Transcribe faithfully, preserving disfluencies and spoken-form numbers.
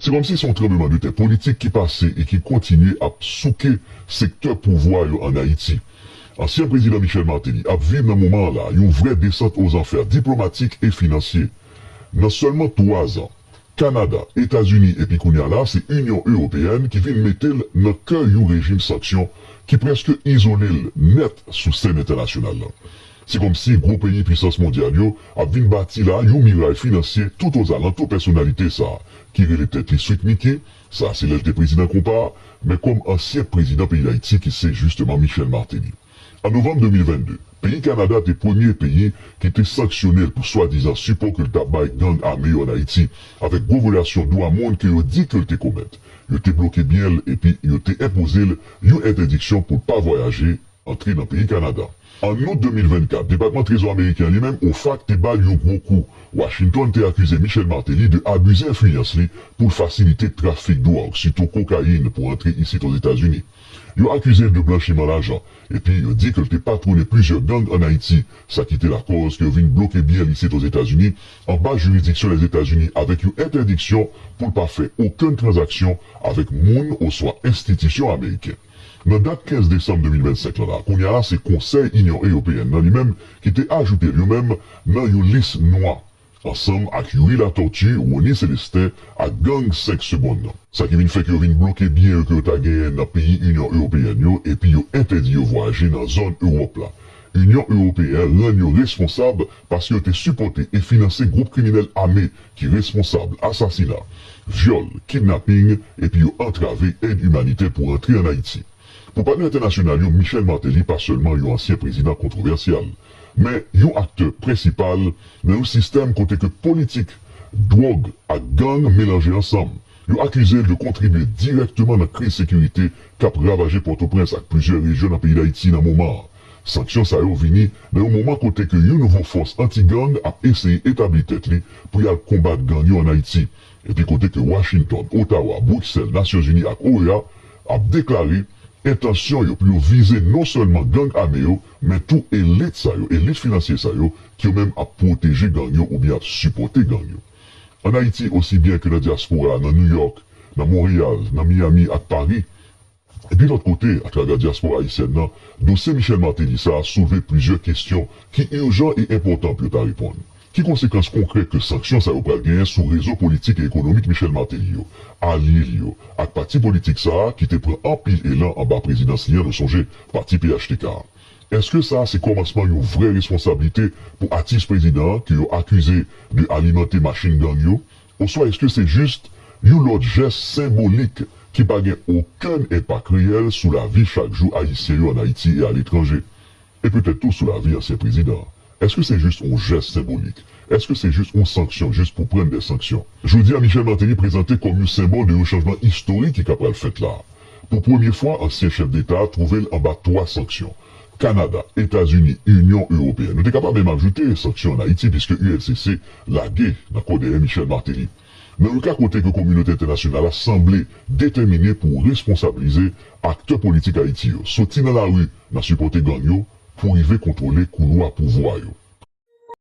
Se kòmsi se yon tranblemanntè politik ki pase e ki kontinye ap souke sektè pouvwa yo ann Ayiti. Ansyen prezidan Michel Martelly ap viv nan moman an la yon vrè desant ozanfè diplomatik e finansye. Nan sèlman twa zan, Kanada, Etazini epi kounye a la se Inyon Ewopeyèn ki vin mete l nan kè yon rejim sanksyon ki prèske izole l nèt sou sèn entènasyonal la. Se kòmsi gwo peyi pwisans mondyal yo ap vin bati la yon miray finansye toutozalantou pèsonalite sa a, ki rele tèt li Sweet Micky, sa se lè l te prezidan konpa a, men kòm ansyen prezidan peyi Dayiti ki se jisteman Michel Martelly. An novanm de mil vennde, peyi Kanada te premye peyi ki te sanksyone l pou swadizan sipò ke l t ap bay gang ame yo ann Ayiti, avèk gwo vyolasyon dwa moun ke yo di ke l te komèt. Yo te bloke byen l epi yo te enpoze l yon entèdiksyon pou l pa vwayaje antre nan peyi Kanada. An out de mil vennkat, Depatman Trezò ameriken an li menm, OFAC, te ba l yon gwo kou. Washington te akize Michel Martelly de abize enfliyans li pou l fasilite trafik dwòg, sitou kokayin, pou antre isit Ozetazini. Yo akize l de blanchiman lajan, epi yo di ke l te patwone plizyè gang ann Ayiti, sa ki te lakòz ke yo vin bloke byen l isit Ozetazini, anba jiridiksyon Lèzetazini, avèk yon entèdiksyon pou l pa fè okenn tranzaksyon avèk moun oswa enstitisyon ameriken. Nan dat kenz desanm de mil vennsenk lan la, kounye a la se Konsèy Inyon Ewopeyèn nan li menm ki te ajoute l yo menm nan yon lis nwa, ansanm ak Youri Latortue, Rony Célestin ak gang senk segonn nan. Sa ki vin fè ke yo vin bloke byen yo ke yo ta genyen nan peyi Inyon Ewopeyèn yo, epi yo entèdi yo vwayaje nan zòn Ewòp la. Inyon Ewopeyèn rann yo responsab paske yo te sipòte e finanse gwoup kriminèl ame ki responsab asasina, vyòl, kidnaping, epi yo antrave èd imanitè pou rantre ann Ayiti. Pou patnè entènasyonal yo, Michel Martelly pa sèlman yon ansyen prezidan kontwovèsyal, men yon aktè prensipal nan yon sistèm kote ke politik, dwòg ak gang melanje ansanm. Yo akize l de kontribye dirèkteman nan kriz sekirite k ap ravaje Pòtoprens ak plizyè rejyon nan peyi Dayiti nan moman an. Sanksyon sa yo vini nan yon moman kote ke yon nouvo fòs anti-gang ap eseye etabli tèt li pou y al konbat gang yo ann Ayiti, epi kote ke Washington, Ottawa, Bruxelles, Nasyonzini ak O E A ap deklare entansyon yo pou yo vize non sèlman gang ame yo, men tou elit sa yo, elit finansye sa yo, ki yo menm ap pwoteje gang yo oubyen ap sipòte gang yo. Ann Ayiti, osi byen ke nan dyaspora, nan New York, nan Montréal, nan Miami ak Paris, epi lòt kote, atravè dyaspora ayisyèn nan, dosye Michel Martelly sa a soulve plizyè kesyon ki ijan e enpòtan pou yo ta reponn. Ki konsekans konkrè ke sanksyon sa yo pral genyen sou rezo politik e ekonomik Michel Martelly yo, alye li yo, ak pati politik sa a ki te pran anpil elan anba prezidans li an, nou sonje, pati P H T K a? Èske sa a se kòmansman yon vrè responsablite pou atis prezidan an ke yo akize de alimante machin gang yo? Oswa èske se jis yon lòt jès senbolik ki pa gen okenn enpak reyèl sou lavi chak jou Ayisyen yo ann Ayiti e aletranje? E petèt tou sou lavi ansyen prezidan an. Èske se jis yon jès senbolik? Èske se jis yon sanksyon jis pou pran de sanksyon? Jodi a, Michel Martelly prezante kòm yon senbòl de yon chanjman istorik ki ka pral fèt la. Pou premye fwa, ansyen chèf deta a twouve l anba twa sanksyon: Kanada, Etazini, Inyon Ewopeyèn. Nou te kapab menm ajoute sanksyon ann Ayiti, piske U L C C lage nan kò dèyè Michel Martelly. Nan yon ka kote ke kominote entènasyonal la sanble detèmine pou responsablize aktè politik Ayiti yo, soti nan lari nan sipòte gang yo, pou rive kontwole koulwa pouvwa yo.